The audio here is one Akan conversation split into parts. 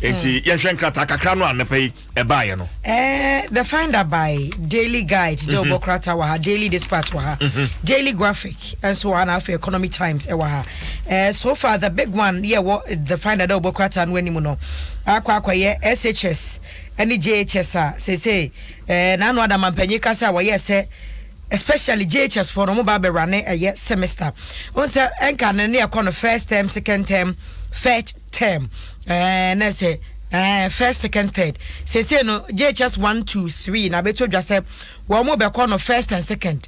Nti yɛnhwɛ nkrataa kakra no a nnɛpa yi ɛbaeɛ no. Eh, The Finder by Daily Guide de ɔbɔ krataa wɔ ha, Daily Dispatch wɔ ha, Daily Graphic nso wɔ ha, na afei Economy Times wɔ ha. Eh, so far the big one yɛ wɔ The Finder de ɔbɔ krataa no anim no akɔ akɔyɛ SHS ne JHS a seesei eh, n'ano adamampanyin kasa a wɔyɛ sɛ especially JHS foɔ no wɔn ba abɛwura ne ɛyɛ semester. Wɔn sɛ ɛnka ne ne ɛkɔ no first term, second term, third term ɛɛ na sɛ ɛɛ first, second, third. Seesei no JHS 1, 2, 3 na abɛto dwa sɛ wɔn mo bɛkɔ no first and second,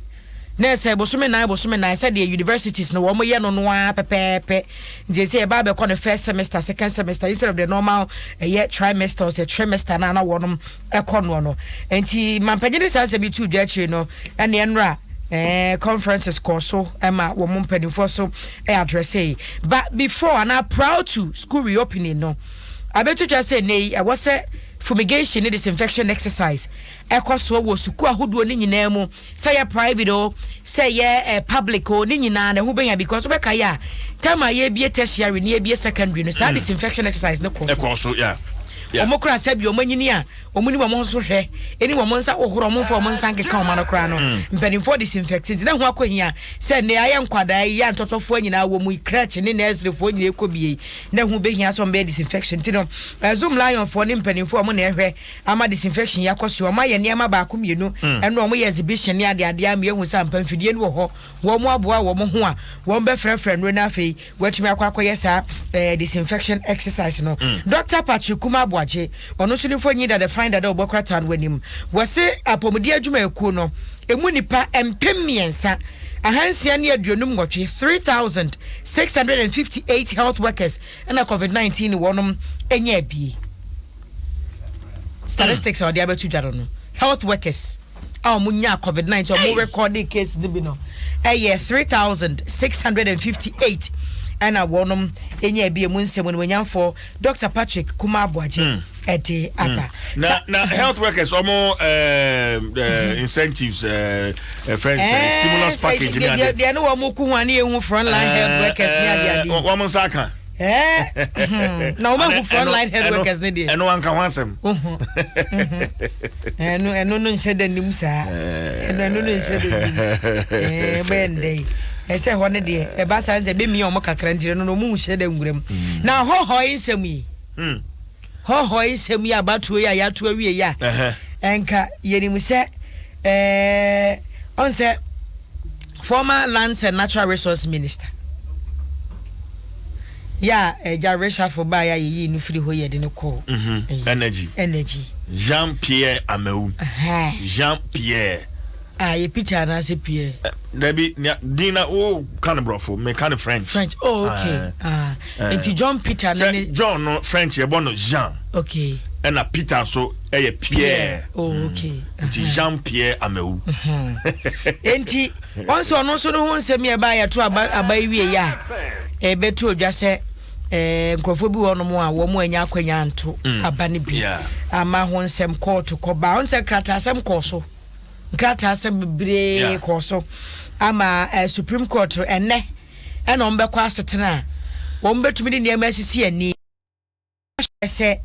na sɛ bosome 4, bosome 4, sɛdeɛ universities no wɔn yɛ no ara pɛpɛɛpɛ. Nti sɛ ɛba abɛkɔ no first semester, second semester instead of the normal ɛyɛ trimester sɛ trimester na wɔn ɛkɔ no. Nti mampanyin saa nsɛm yi tu dwa akyire no, ɛne ɛnora conferences kɔ so ɛma wɔn mpanimfoɔ so ɛyɛ address yi. But before ana prior to school reopening no, abɛto dwa sɛ ne yi ɛwɔ sɛ fumigation ne disinfection exercise ɛkɔ soɔ wɔ sukuu ahodoɔ ne nyinaa mu, sɛ yɛ private o, sɛ yɛ public o, ne nyinaa na ɛho bɛnya, because wobɛka yɛ a time a yɛbie tertiary ne yɛbie secondary no, saa disinfection exercise ne kɔ so. Ɛkɔ so, yeah. Ɔmo kora sɛ bi ɔmo anyini a ɔmo ni wɔn nso hwɛ ɛni wɔn nsa ahohoro, ɔmo nfa ɔmo nsa nkeka ɔmo ano koraa no, mpanimfoɔ disinfect. Nti na ho akɔ hia sɛ ne ayɛ nkwadaa yi yɛ ntɔtɔfoɔ nyinaa wɔ mu, crèche ne nurseryfoɔ nyinaa kɔ bie, na ho behia sɛ ɔmo bɛyɛ disinfection. Nti no Zoomlion foɔ ne mpanimfoɔ ɔmo na ɛhwɛ ama disinfection yɛ akɔ so. Ɔmo ayɛ nneɛma baako mmienu, ɛno ɔmo yɛ exhibition ne adeade ama ehu sɛ ampa mfidie no wɔ hɔ. Wɔn mo aboa wɔn ho a wɔn bɛfrɛfrɛ nnuro no, afei wɔatumi akɔ akɔyɛ saa disinfection exercise no. Dr Patrick Kuma Aboagye, ɔno nso ne mfonyin da The Finder dɛ ɔbɔ krataa no anim. Wɔse apɔmuden adwumayɛkuo no emu nipa 3658, 3658 health workers ɛna COVID-19 wɔnom anya abie. Statistics a ɔde abɛto dwa no, health workers a wɔn nya COVID-19, wɔn recording case no bi no ɛyɛ 3658 ɛna wɔnom anya abie mu. Nsɛm no wɔnyamfoɔ Dr Patrick Kuma Aboagye ɛde aba. Na health workers ɔmo incentives, friends, stimulus package ni ade. Deɛ ne wɔn ko ho a ne yɛhu frontline health workers ne ade ade. Wɔn nsa aka. Na wɔn ahu frontline health workers ne deɛ. Ɛno anka ho asɛm. Ɛno no nhyɛ da nim saa, ɛno no nhyɛ da nim. Bɛyɛ ndɛ yi ɛsɛ hɔ ne deɛ ɛba saa nsɛ bɛmia ɔmo kakra nkyerɛ no na ɔmo nhyɛ da nwura mu na hɔhɔ yi nsɛm yi, hɔhɔ yi nsɛm yi, abatoɔ yi a yɛato awie yi a, ɛnka yɛnim sɛ ɔn sɛ former Lands and Natural Resource Minister yɛ a ɛgya reshuffle baa yɛ a yɛyii no firi hɔ, yɛde no kɔɔ Energy. Energy. Jean Pierre Amewu. Jean Pierre. Ah, yɛ Peter anaasɛ Pierre? Dabi, din na wo ka no borɔfo, me ka no French. French, oh okay. Ah, nti John Peter ne ne John no, French yɛbɔ no Jean. Ɛna Peter nso ɛyɛ Pierre. Oh okay. Nti Jean Pierre Amewu. Nti wɔn nso, ɔno nso no ho nsɛm yɛ ba yɛto aba yi wie yɛ a, ɛbɛto odwa sɛ nkurɔfoɔ bi wɔ nom a wɔn anya akonnwa nto aba no bi ama ho nsɛm kɔɔto kɔba. Wɔn sɛ krataa asɛm kɔɔ so, nkrataa asɛm bebree kɔɔ so ama Supreme Court ɛnɛ ɛna wɔn bɛkɔ asetena a wɔn bɛtumi de nneɛma asisi ani sɛ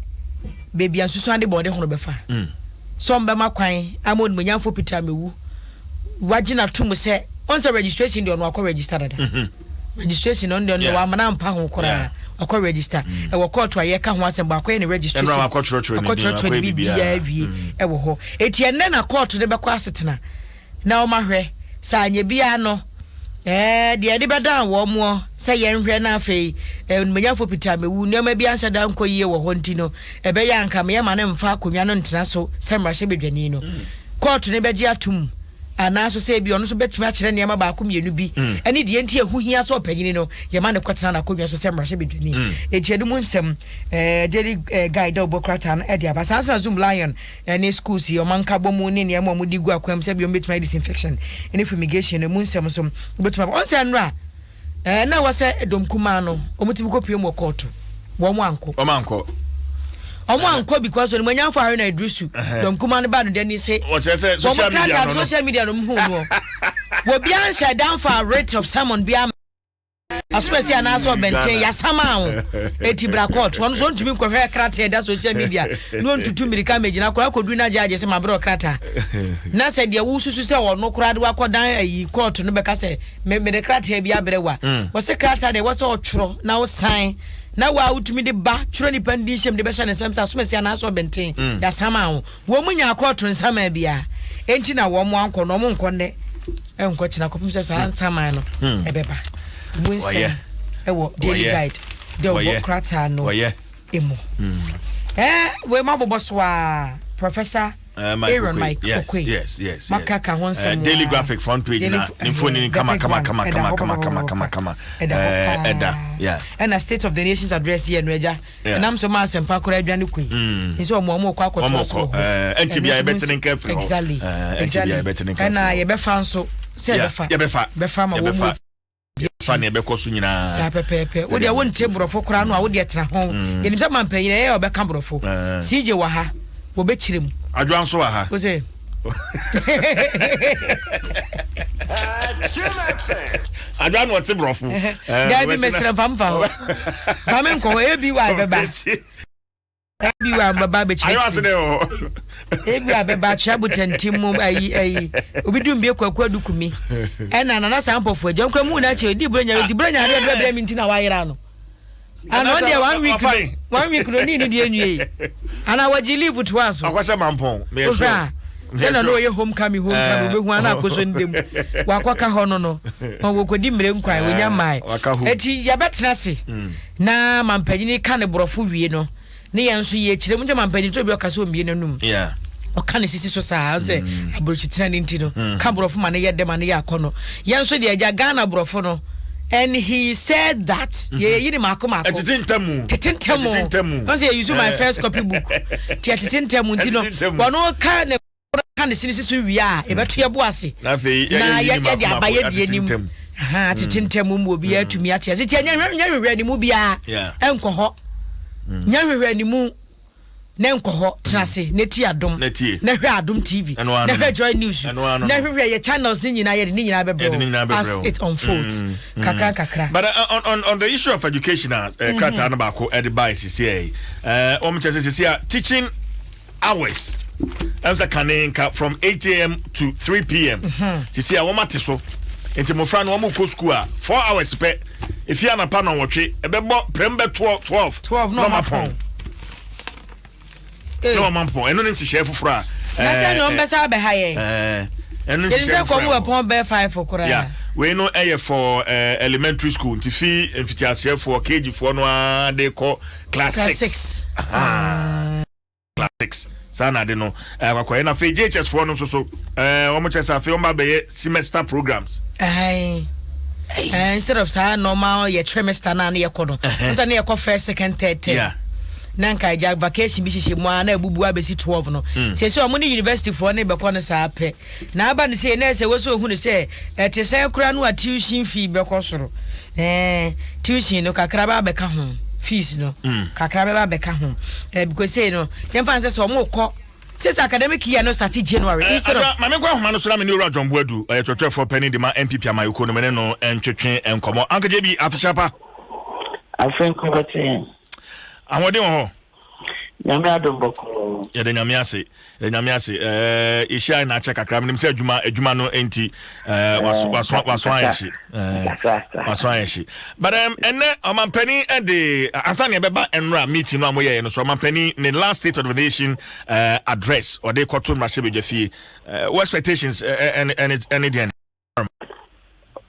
beebi a nsusu ade bɔ ɔde ho bɛfa sɛ wɔn bɛma kwan ama onimonyamfo Peter Amewu wagye n'ato mu sɛ wɔn sɛ registration deɛ, ɔno akɔ register dada. Registration ɔno deɛ, ɔno wamana mpa ho koraa, wakɔ register. Ɛwɔ court a yɛka ho asɛm baako yɛ ne registration, akɔtwerɛtwerɛ ne biribiara wie ɛwɔ hɔ. Eti ɛnɛ na court no bɛkɔ asetena na wɔn ahwɛ sɛ anya biara no deɛ yɛde bɛdan wɔn mo sɛ yɛnhwɛ. Na afei onimonyamfo Peter Amewu nneɛma bi anhyɛ da nkɔ yie wɔ hɔ, nti no ɛbɛyɛ anka meyɛ no mfa akonnwa no ntena so sɛ mmarahyɛbadwani no, court no bɛgye atom anaaso sɛ ebi ɔno nso bɛtumi akyerɛ nneɛma baako mmienu bi ɛne deɛ nti ɛho hia sɛ ɔpanyini no yɛma ne kɔtena n'akonnwa so sɛ mmarahyɛbadwani. Eti ɛde mu nsɛm Daily Guide dɛ ɔbɔ krataa no ɛde aba. Saa nso na Zoomlion ɛne schools yi ɔman ka bɔ mu ne nneɛma a wɔde gu akwan mu sɛ bi wɔn bɛtumi ayɛ disinfection ne fumigation no mu nsɛm nso wobɛtumi aba. Ɔnsɛ nnora na ɛwɔ sɛ dɔm kumaa no wɔn tumi kɔ pie mu wɔ kɔɔto, wɔn ankɔ. Wɔn ankɔ. Wɔn ankɔ because onimonyamfo Haruna Iddrisu dɔm kumaa no ba no dani se wɔkyerɛ sɛ social media no. Social media no mu hu no, wɔbi anhyɛ dan fa writ of summon bi ama. Asomasi anaasɛ ɔbɛnten yasama wo eti bra court. Ɔno nso ɔntumi nkɔhwɛ krataa ɛda social media na ɔntutu mmirika mmɛgyina koraa akɔduru na agye agye sɛ mabrɛ ɔkrataa. Na sɛ deɛ wosusu sɛ ɔno koraa de wakɔdan ayi court no bɛka sɛ me mede krataa bi abrɛ wo a, wɔse krataa deɛ ɛwɔ sɛ ɔtwerɛ na wosan na wo a wotumi de ba twerɛ nipa no din hyɛm de bɛhyɛ ne nsam sɛ asomasi anaasɛ ɔbɛnten yasama wo. Wɔn mu nyaa kɔɔto nsaman biara, enti na wɔn ankɔ, na wɔn nkɔ nnɛ, nkɔ kyena kɔpem sɛ saa nsaman no ɛbɛba. Emu nsɛm ɛwɔ Daily Guide dɛ ɔbɔ krataa no emu. Ɛɛ wei ma bobɔ so a Professor Aaron Mike Oquaye maka ka ho nsɛm Daily Graphic front page na ne mfonini kama kama kama kama kama kama kama kama ɛda hɔ paa. Ɛna State of the Nation's Address yɛ no agya. Ɛnam so ma asɛmpa koraa adwane kɔ yi. Mm. Nso ɔmo ɔmo kɔ akɔtoa so wɔ hɔ. Eh, ɛnkyɛ bia yɛbɛtene nka afiri hɔ. Exactly. Eh, ɛnkyɛ bia yɛbɛtene nka afiri hɔ. Ɛna yɛbɛfa nso sɛ yɛbɛfa. Yɛbɛfa. Bɛfa ma wɔn mu. Fa nea ɛbɛkɔ so nyinaa. Saa pɛpɛɛpɛ. Wo deɛ wonte borɔfo koraa no a wo deɛ tena ho. Mm. Yɛnim sɛ mampanyin ɛyɛ ɔbɛka borɔfo. Eh. CJ wɔ ha. Wɔbɛkyerɛ mu. Adwoa nso wɔ ha. Wo sɛ. Adwoa na ɔte borɔfo. Daabi mesrɛ mfa mfa hɔ. Fa me nkɔ hɔ ebi wa bɛba. Ebi wa bɛba bɛkyerɛkyerɛ. Ebi wa bɛba atwea butantim mu ayi ayi. Obi dum bi kwaku adukumi. Ɛna nana saa mpɔfo agya nkura mu na kyerɛ di buronya nti buronya adeɛ brɛ brɛ mi nti na wayera no. Ana ɔno deɛ one week no one week no ni ni deɛ nwie ana wɔgye leave toa so. Akɔsɛ mampɔn meyɛ sure. Ohwɛ a sɛ na no ɔyɛ home coming home coming obehu ana akɔsɔ ne dɛm wakɔka hɔ no no wɔkɔdi mmire nkwan wɔnya mmae eti yɛbɛtena ase na mampanyini ka ne borɔfo wie no. Ne yɛn nso yɛkyerɛ mu nkyɛ ma mpanyin bi ɔka sɛ ɔmmie n'anum ɔka ne sisi so saa sɛ mm. aburokyitena ne nti no mm. ka borɔfo ma ne yɛ dɛ ma ne yɛ akɔnɔ yɛn nso deɛ agya Ghana borɔfo no and he said that mm-hmm. yɛ yi ne maako maako tete ntamu tete ntamu wɔn sɛ yɛ use my first copy book ti ɛtete ntamu nti no wɔn ka ne ka ne sini si so wie a yɛbɛto yɛ bo ase na yɛde aba yɛ deɛ nim tete ntɛm mu obiara mm. tumi ate ase ti ɛnyɛ nyɛ hwehwɛ animu biara ɛnkɔ hɔ mm. nyɛ hwehwɛ animu na nkɔ hɔ tena ase na ti adom na hwɛ adom tv na hwɛ joy news na hwehwɛ yɛ channels ne nyinaa yɛde ne nyinaa bɛbrɛ as it unfolds mm. kakra kakra. But on, on, on the issue of education a krataa no baako ɛde baa sisi ɛ wɔn kyɛ sɛ sisi a teaching hours ɛm sɛ kane nka from 8am to 3pm mhm. sisi a wɔn ate so nti mmɔfra no wɔn kɔ sukuu a 4 hours pɛ efi anapa na wɔtwe ɛbɛbɔ prɛm bɛ 12 12 na wɔn apɔn na wɔn apɔn ɛno ne nhyehyɛɛ foforɔ a na sɛ na wɔn bɛsa abɛha yɛn ɛno nhyehyɛɛ foforɔ a wɔn bɛpɔn bɛɛ 5 koraa yeah wei no ɛyɛ for elementary school nti fi mfitiaseɛfoɔ kg foɔ no ara de kɔ class 6 class 6 saa na ade no akɔyɛ na afei JHS foɔ no nso so wɔn kyɛ sɛ afei wɔn ba bɛyɛ semester programs. Instead of saa normal yɛ trimester na ne yɛkɔ no nsa ne yɛkɔ first second third term yeah. na nka agya vacation bi hyehyɛ mu a na abubu abɛsi 12 no sɛ sɛ ɔmo ne university foɔ ne bɛkɔ no saa pɛ Na aba no sei, na ɛsɛ wɔ sɛ ohunu sɛ ɛte sɛn koraa no a tuition fee bɛkɔ soro. Ɛɛ, tuition no kakra bɛba abɛka ho, fees no kakra bɛba abɛka ho. Ɛɛ, because sei no, yɛmfa no sɛ sɛ wɔn rekɔ, sɛ sɛ academic year no start January Eh, instead of. Adwoa, ma menkɔ ahoma no so na me ne Owura John Boadu, ɔyɛ kyerɛkyerɛfoɔ panin de ma NPP amanyɔkuo no, me ne no ntwetwe nkɔmmɔ. Uncle JB, afehyia pa. Afe nkɔbɛte yɛn. Ahoɔden wɔ hɔ? Nyame adom bɔkɔɔ. Yɛda Nyame ase. Yɛda Nyame ase. Ɛɛ yɛhyia na akyɛ kakra. Menim sɛ adwuma adwuma no nti ɛɛ waso waso waso ayɛ hye. Ɛɛ waso ayɛ hye. But um, ɛnɛ ɔmampanin ɛde ansa na yɛbɛba ɛnora meeting no a moyɛɛ no so ɔmampanin ne last state of the nation uh, address ɔde kɔto mmarahyɛbadwa fie. Uh, what expectations ɛne ɛne ɛne deɛn?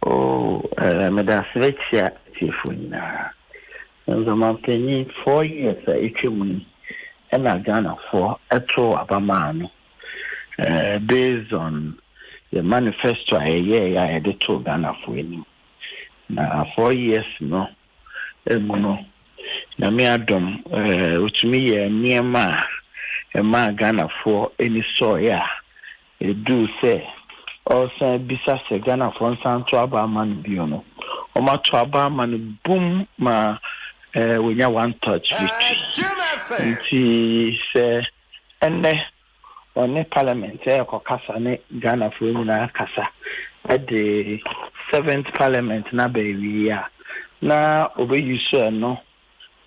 Oh, eh, meda ase bɛkyia atiefoɔ nyinaa. Nzɔmampanyin, 4 years a ɛtwa mu yi, ɛna Ghanafoɔ ɛtoo aba maa no. Eh, based on the manifesto a yɛyɛeɛ a yɛde too Ghanafoɔ anim. Na 4 years no emu no, Nyame adom, eh, otumi yɛɛ nneɛma a ɛmaa Ghanafoɔ ani sɔeɛ a ɛduu sɛ ɔresan bisa sɛ Ghanafoɔ nsan to aba ama no bio no, wɔato aba ama no bum ma eh, wɔnya one touch victory. Nti sɛ ɛnnɛ ɔne parliament ɛrekɔkasa ne Ghanafoɔ nyinaa kasa ɛde seventh parliament no aba awie a, Na ɔbɛ use ɛno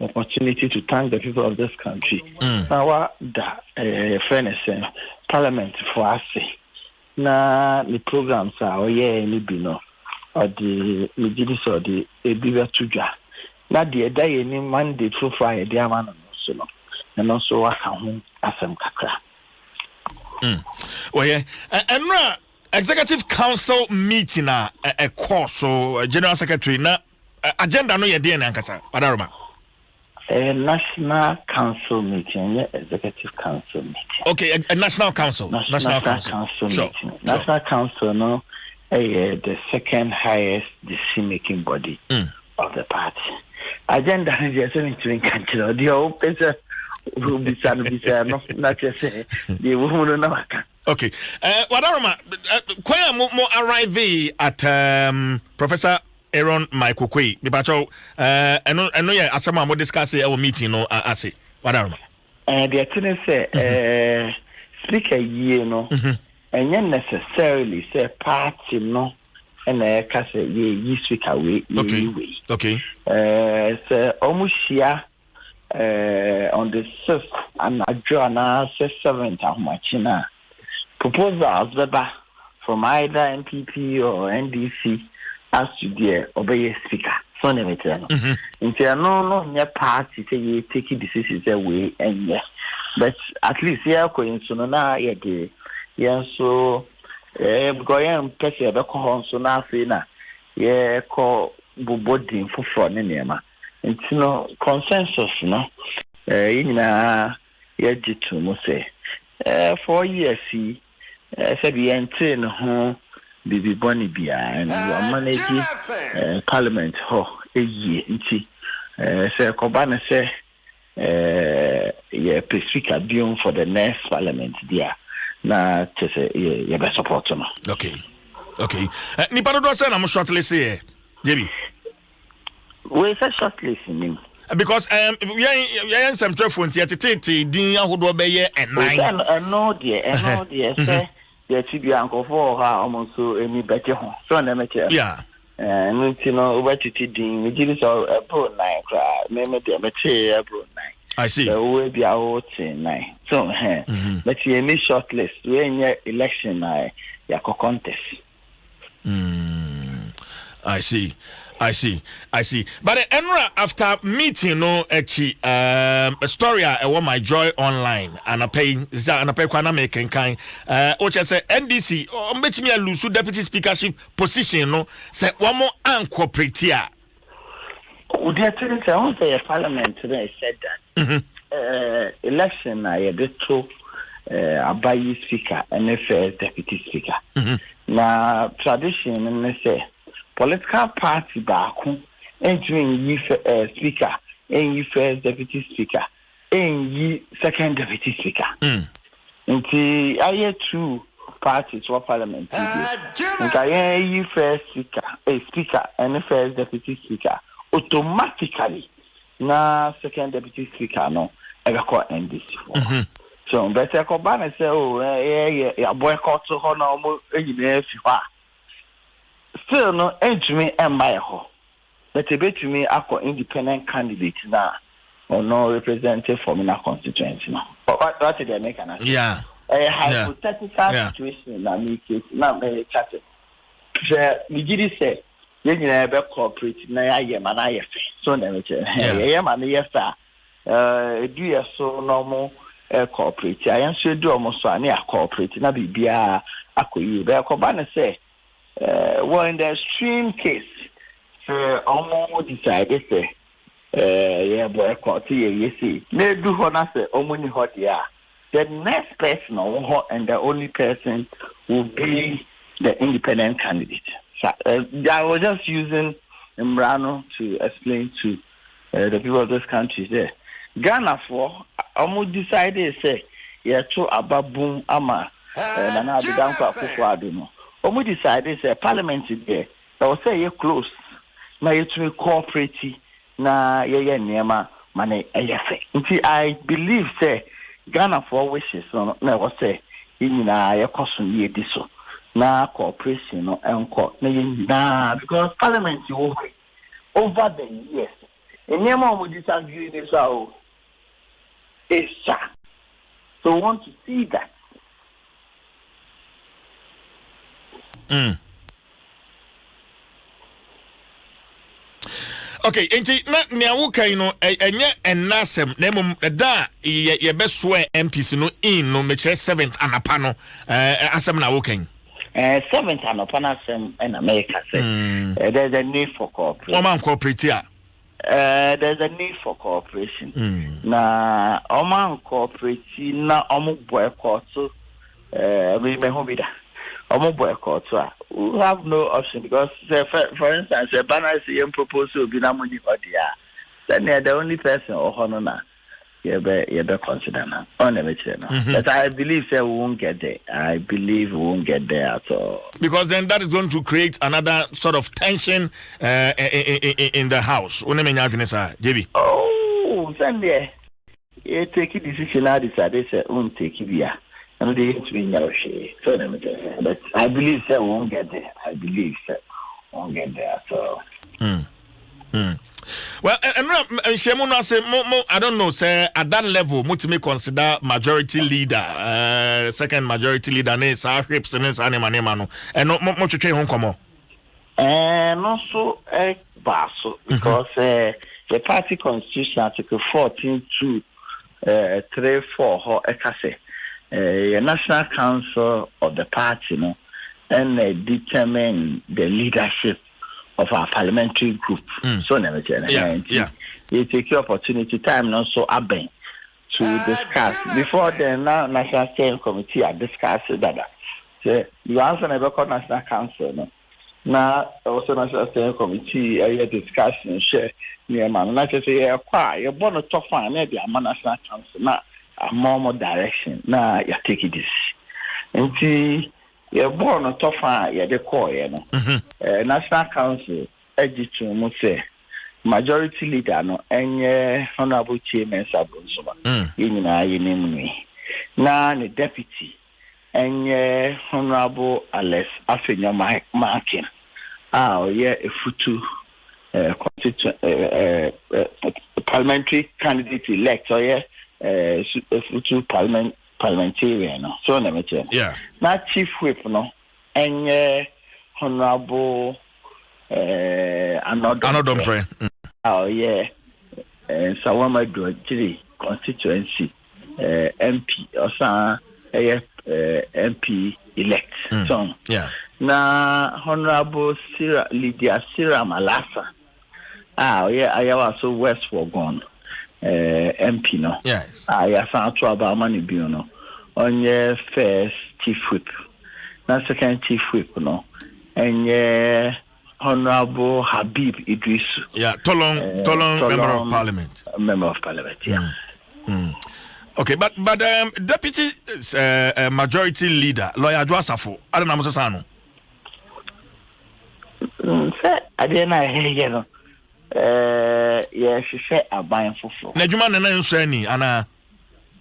opportunity to thank the people of this country. Na wada yɛfrɛ no sɛ parliament fo ase na ne programs a ɔyɛɛ no bi no, ɔde, megye di sɛ ɔde ebi bɛto dwa. Na deɛ ɛda yɛn anim, mandate foforɔ a yɛde ama no nso no, ɛno nso waka ho asɛm kakra. Wɔyɛ ɛnora executive council meeting a ɛkɔɔ so, general secretary na agenda no yɛ deɛ ne ankasa, Wadaroma? Ɛyɛ national council meeting, ɛnyɛ executive council meeting. Okay, a national council. National council, council meeting. National council no ɛyɛ the second highest decision making body of the party. Agenda no deɛ, sɛ mentumi nka nkyerɛ deɛ wopɛ sɛ wobisa no, bisa no na kyerɛ sɛ deɛ ɛwɔ mu no na waka. Okay, Wadaroma, kwan a mo arrive at Professor Aaron Michael Oquaye, mepakyɛw, ɛno yɛ asɛm a mo discuss ɛwɔ meeting no ase, Wadaroma? Deɛ te ne sɛ speaker yie no, ɛnyɛ necessarily sɛ party no ɛna ɛka sɛ yɛyi speaker wei, yɛyi wei. Sɛ ɔmo hyia on the 6th anadwo anaasɛ 7th ahomakye no a, proposals bɛba from either NPP or NDC as to deɛ ɔbɛyɛ speaker. So ne mekyerɛ no, nti ɛno no nyɛ party sɛ yɛ take decision sɛ wei ɛnyɛ, but at least yɛrekɔ yi nso no na yɛde yɛn nso because yɛn mpɛ sɛ yɛbɛkɔ hɔ nso na afei na yɛkɔ bobɔ din foforɔ ne nneɛma. Nti no consensus no, yɛn nyinaa yɛgye to mu sɛ 4 years yi, sɛbi, yɛntee ne ho biribi bɔne biara na wamanage parliament hɔ yie. Nti sɛ ɛkɔba no sɛ yɛpɛ speaker biom for the next parliament deɛ a, na kyɛ sɛ yɛbɛ support no. Okay, nipa dodoɔ sɛ na mo shortlist yɛ, Jebi? Wei sɛ shortlist nim. Because yɛn nsɛmtwerɛfoɔ nti yɛtetete din ahodoɔ bɛyɛ ɛnan. Ɛno deɛ sɛ yɛkyi bia nkɔfoɔ wɔ hɔ a ɔmo nso ani bɛgye ho sɛ ɔna mɛkyerɛ. Ɛno nti no wobɛtete din, megye di sɛ ɛboro nan koraa. Me deɛ, metee ɛboro nan. I see. Sɛ wowɔ bi a wote nan so hɛn, but yɛni short list. Yɛnyɛ election na yɛakɔ contest. I see. But ɛnora after meeting no akyi, a story a ɛwɔ My Joy Online anapa yi sɛ anapa yi kwan na mekenkan, wokyɛ sɛ NDC ɔmbɛtumi alose deputy speakership position no sɛ wɔn ancooperate a. Wodeɛ tene sɛ ho sɛ yɛ parliament no said that election na yɛde to aba yi speaker ne first deputy speaker. Na tradition no ne sɛ political party baako ntumi nyi speaker, nyi first deputy speaker, nyi second deputy speaker. Nti ayɛ two parties wɔ parliament yi deɛ, nka yɛn yi first speaker, speaker ɛne first deputy speaker, automatically na second deputy speaker no ɛbɛkɔ NDC foɔ so. Bɛtɛ ɛkɔba ne sɛ o yɛ yɛ boycott hɔ na ɔmo nyinaa fi hɔ a, still no ntumi mma yɛ hɔ, but ebetumi akɔ independent candidate na ɔno represent Fomena constituency no. Wate deɛ meka na? Yeah. Ɛyɛ hypothetical situation na mi ke na mɛ kyate sɛ megye di sɛ yɛn nyinaa bɛ cooperate na yɛayɛ ma na ayɛ fɛ so na ɛmɛ kyerɛ yɛyɛ ma no yɛ fɛ a, edu yɛ so na ɔmo cooperate a, yɛn nso edu ɔmo so a ne yɛ cooperate na biribiara akɔ yie. Bɛyɛ kɔba ne sɛ well, in the extreme case sɛ ɔmo decide sɛ yɛ boycott, yɛ yɛ sei na edu hɔ na sɛ ɔmo ni hɔ deɛ a, the next person ɔwɔ hɔ and the only person will be the independent candidate. So, I was just using mmara to explain to the people of this country sɛ Ghana foɔ ɔmo decide sɛ yɛto aba boom ama Nana Addo Dankwa Akufo-Addo no, ɔmo decide sɛ parliament deɛ, ɛwɔ sɛ yɛ close na yɛtumi cooperate na yɛyɛ nneɛma ma ne ɛyɛ fɛ. Nti I believe sɛ Ghanafoɔ wishes no na ɛwɔ sɛ yɛn nyinaa yɛkɔ so na yɛdi so na cooperation no nkɔ na yɛn nyinaa, because parliament wɔ hɔ yi. Over the years, nneɛma a wɔn disagree ne so a o, esua. So we want to see that. Okay, nti na nea woka yi no, ɛnyɛ ɛnna asɛm, na mmom ɛda a yɛbɛsoɛ MPs no in no, mekyerɛ 7th anapa no asɛm na woka yi. 7th anɔpa no asɛm ɛna mɛka sɛ there's a need for cooperation. Wɔn cooperate a. There's a need for cooperation. Na wɔn cooperate na wɔn boycott, mi mɛ ho bi da. Wɔn boycott a, we have no option because sɛ for instance, ɛba na sɛ yɛn propose obi na mo ni hɔ deɛ a, sɛnea the only person wɔ hɔ no na yɛbɛ consider na ɔn na ɛbɛkyerɛ no. But I believe say we won't get there. I believe we won't get there at all. Because then that is going to create another sort of tension in the house. Wo ne me nya adwene saa, JB? Oh, sɛndeɛ yɛ take decision na decide sɛ won take bi a, ɛno de yɛntumi nya wo hwee so na mekyerɛ sɛ, but I believe sɛ we won't get there. I believe sɛ we won't get there at all. Well, ɛnura nhyiamu no ase, mo, I don't know sɛ at that level motumi consider majority leader, second majority leader ne saa whips ne saa nneɛma no, ɛno mo twetwe ho nkɔmɔ? Ɛno nso ɛbaa so because the party constitution, article 14(2), 3, 4 hɔ ɛka sɛ yɛ national council of the party no ɛna determine the leadership of our parliamentary group. So na mekyerɛ no. Nti yɛ take opportunity, time no nso abɛn, to discuss. Before then na national steering committee a discuss dada sɛ because ansa na ɛbɛkɔ national council no, na ɛwɔ sɛ national steering committee ɛyɛ discussion hwɛ nneɛma no, na kyerɛ sɛ yɛkɔ a, yɛbɔ no tɔfa a, na yɛde ama national council na ama ɔmo direction na yɛatake decision. Nti yɛbɔɔ no tɔfa a yɛde kɔɔeɛ no, national council agye to mu sɛ majority leader no ɛnyɛ Honourable Kyei Mensah Bonsoma, yɛn nyinaa yɛnim no yi, na ne deputy ɛnyɛ Honourable Alex Afenyo Markin a ɔyɛ Efutu constituent parliamentary candidate elect, ɔyɛ Efutu parliamentarian no so na mekyerɛ no. Na chief whip no ɛnyɛ Honourable Anodɔmprɛ Anodɔmprɛ a ɔyɛ Nsawam Adoagyiri constituency MP, ɔsan ɛyɛ MP elect. So na Honourable Sira Lydia Seyram Alhassan a ɔyɛ Ayawaso West Wuogon MP no a yɛasan ato aba ama no bio no, ɔnyɛ first chief whip, na second chief whip no ɛnyɛ Honourable Habib Idrisu. Yeah, Tolon member of parliament. Member of parliament, yeah. Okay, but deputy majority leader, Lawyer Adwoa Safo, I don't know sɛ no. Sɛ adeɛ no a yɛyɛ no, yɛhwehwɛ aban foforɔ. N'adwuma nana nso ani anaa?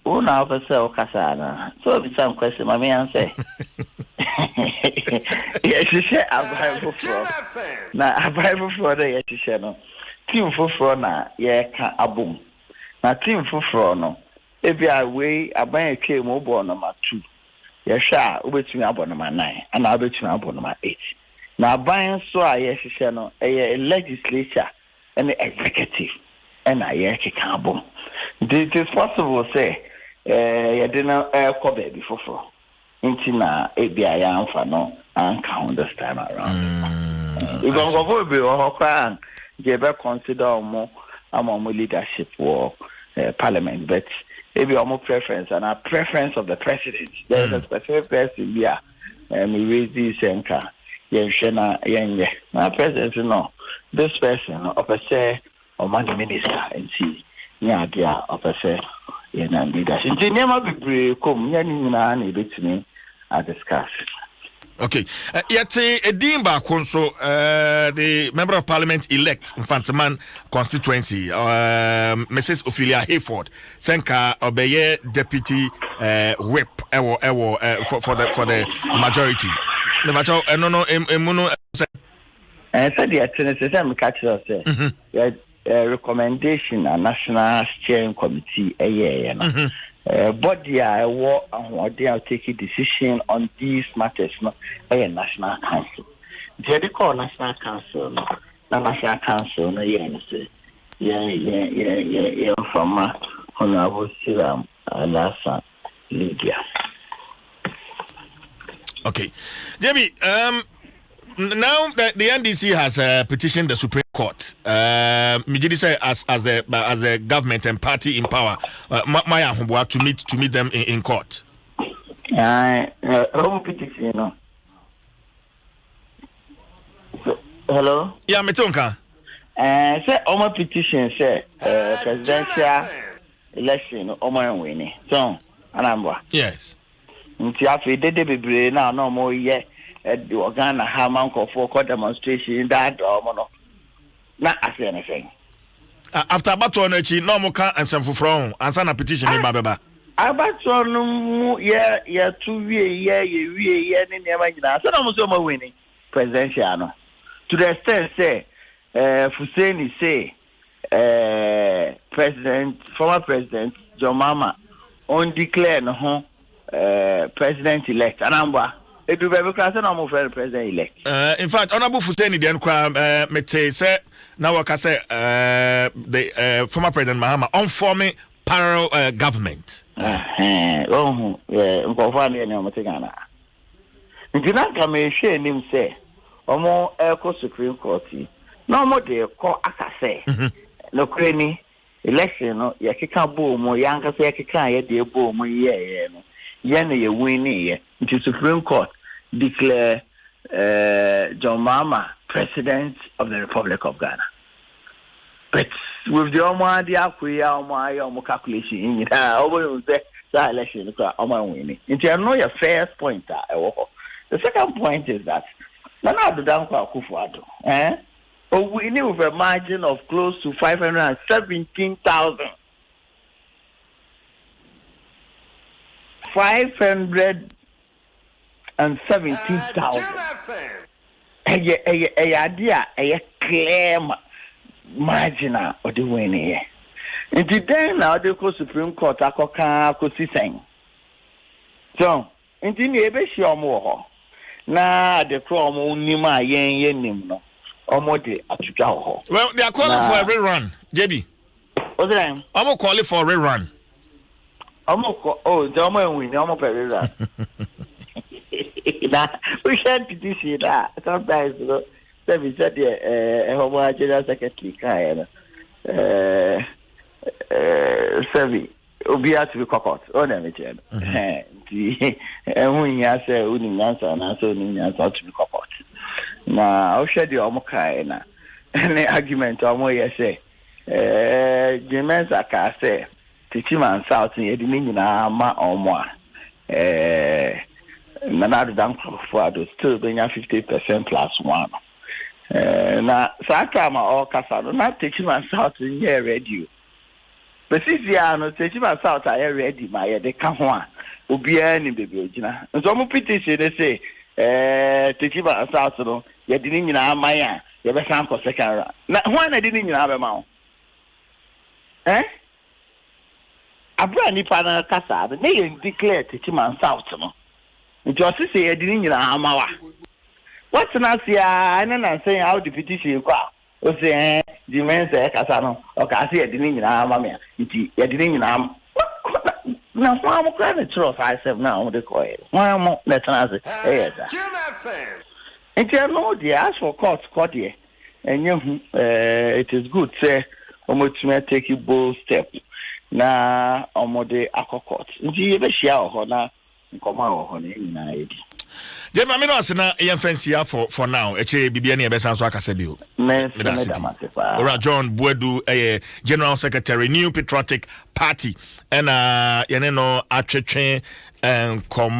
Wo na wopɛ sɛ wokasa anaa sɛ wobisa m question ma me ansɛ. Yɛhyehyɛ aban foforɔ, na aban foforɔ no yɛhyehyɛ no, team foforɔ na yɛreka abom, na team foforɔ no, ebi a wei aban atwa mu, wobɔ number 2, yɛhwɛ a wobɛtumi abɔ number 9 anaa wobɛtumi abɔ number 8. Na aban nso a yɛhyehyɛ no, ɛyɛ legislature ɛne executive ɛna yɛrekeka abom, nti it is possible sɛ yɛde no ɛrekɔ baabi foforɔ, nti na ebi a yɛamfa no anka ho this time around, because nkurɔfoɔ bebree wɔ hɔ koraa nti yɛbɛ consider ɔmo ama ɔmo leadership wɔ parliament, but ebi ɔmo preference ana preference of the president, there is a specific person bi a me raise sɛ nka yɛnhwɛ na yɛnyɛ, na president no, this person no, ɔpɛ sɛ ɔma ne minister, nti ne adeɛ a ɔpɛ sɛ yɛna leadership, nti nneɛma bebree kɔm, nyɛ ne nyinaa na yɛbɛtumi adiscuss. Okay, yɛte edin baako nso, the member of parliament elect, Mfantsiman constituency, Mrs Ophelia Hayford, sɛ nka ɔbɛyɛ deputy whip ɛwɔ for the majority. Mebakyɛw, ɛno no emu no sɛ. Sɛdeɛ ɛte no sɛ meka kyerɛ wo sɛ yɛ recommendation a National Steering Committee ɛyɛɛyɛ no, body a ɛwɔ ahoɔden a take decision on these matters no ɛyɛ National Council. Nti yɛde kɔɔ National Council no, na National Council no yɛɛ no sɛ yɛn yɛn yɛmfama Honourable Seyram Alhassan Lydia. Okay. JB, now the NDC has petitioned the Supreme Court. Megye di sɛ as the government and party in power, Maya Ahoboa to meet them in court. Ɔmo petition no. So, hello. Yeah, me nka. Sɛ ɔmo petition sɛ presidential election no ɔmo anwin so anamboa. Yes. Nti afei dede bebree na ɔmo yɛ ɛde wɔ Ghana ha ma nkɔfoɔ kɔ demonstration daadaa ɔmo no na aseɛ ne sɛn? After abatoɔ no akyi na ɔmo ka nsɛm foforɔ ho ansa na petition ne ba bɛba. Abatoɔ no mu yɛ yɛto wie yɛ yɛ wie yɛ ne nneɛma nyinaa sɛ na ɔmo sɛ ɔmo win presidential no to the extent sɛ Fuseni say president, former President John Mahama on declare ne ho president elect anambra edu baabi koraa sɛ na ɔmo fɛ no president elect. In fact, Honourable Fuseni deɛ no koraa, mete sɛ na wɔka sɛ the former President Mahama ɔnform parallel government. Ɔhu nkɔfoɔ a ne yɛ ne ɔmo te Ghana, nti na nka mehwɛ anim sɛ ɔmo ɛkɔ Supreme Court yi na ɔmo de kɔ aka sɛ nokorɛ ni, election no yɛkeka bɔɔ mu, yɛankasa yɛkeka a yɛde bɔɔ mu yɛɛyɛ no, yɛn na yɛ win ne yɛ, nti Supreme Court declare John Mahama President of the Republic of Ghana. But with the ɔmo ade akɔ yi a ɔmo ayɛ ɔmo calculation yi nyinaa, ɔmo yɛ sɛ saa election no koraa ɔmo anwin. Nti ɛno yɛ first point a ɛwɔ hɔ. The second point is that Nana Addo Dankwa Akufo-Addo owin with a margin of close to 517,000. 517,000. Ɛyɛ ade a ɛyɛ clear ma margin a ɔde win yɛ. Nti dɛn na ɔde kɔ Supreme Court akɔka akɔsi sɛn? So nti nea ebehyia ɔmo wɔ hɔ na ade koro ɔmo nim a yɛn yɛ nim no, ɔmo de atwitwa wɔ hɔ. Well, they are calling for a rerun, JB. O sɛ? Ɔmo calling for a rerun. Ɔmo kɔ o, nti ɔmo enwin ɔmo pɛ rerun. Na wohwɛ petition na sometimes no, sɛbi, sɛdeɛ ɛhɔ mo a general secretary kaeɛ no, ɛɛ sɛbi, obiara tumi kɔ court, ɔna mi kyerɛ no. Nti ɛho nhia sɛ wonim nyansa anaasɛ wonim nyansa, wotumi kɔ court. Na wohwɛ deɛ ɔmo kaeɛ na ne argument a ɔmo yɛ sɛ Jean Mensa kaa sɛ Techiman South yɛde ne nyinaa ma ɔmo a, Nana Addo Dankwa Akufo-Addo still benya 50% plus one. Na saa time a ɔrekasa no, na Techiman South nyɛ ready o. Besisi a no, Techiman South ayɛ ready ma yɛde ka ho a, obiara ni beebi ogyina. Nso ɔmo petition ne se Techiman South no yɛde ne nyinaa man a, yɛbɛsan kɔ second round. Na hwan na de ne nyinaa bɛma wo? Abira nipa no kasa no ne yɛn declare Techiman South no, nti ɔsi sɛ yɛde ne nyinaa ama wa, wɔtena ase a, ɛne nansɛn a wode petition kɔ a, ɔsi Jean Mensa ɛkasa no, ɔkaa sɛ yɛde ne nyinaa ama me a, nti yɛde ne nyinaa ama na ho amo koraa na kyerɛ saa asɛm na wɔde kɔɛ ho amo na ɛtena ase ɛyɛ saa. Nti ɛno deɛ, as for court kɔ deɛ, ɛnyɛ hu. It is good sɛ wɔn take bold step na wɔde akɔ court, nti yɛbɛhyia wɔ hɔ na nkɔmɔ a wɔ hɔ no yɛn nyinaa yɛdi. Gye maame no ase na yɛmfa nsia for now. Ɛkyɛ biribia ne yɛbɛsan so akasa bio. Owura John Boadu ɛyɛ general secretary, New Patriotic Party, ɛna yɛne no atwetwe nkɔmmɔ.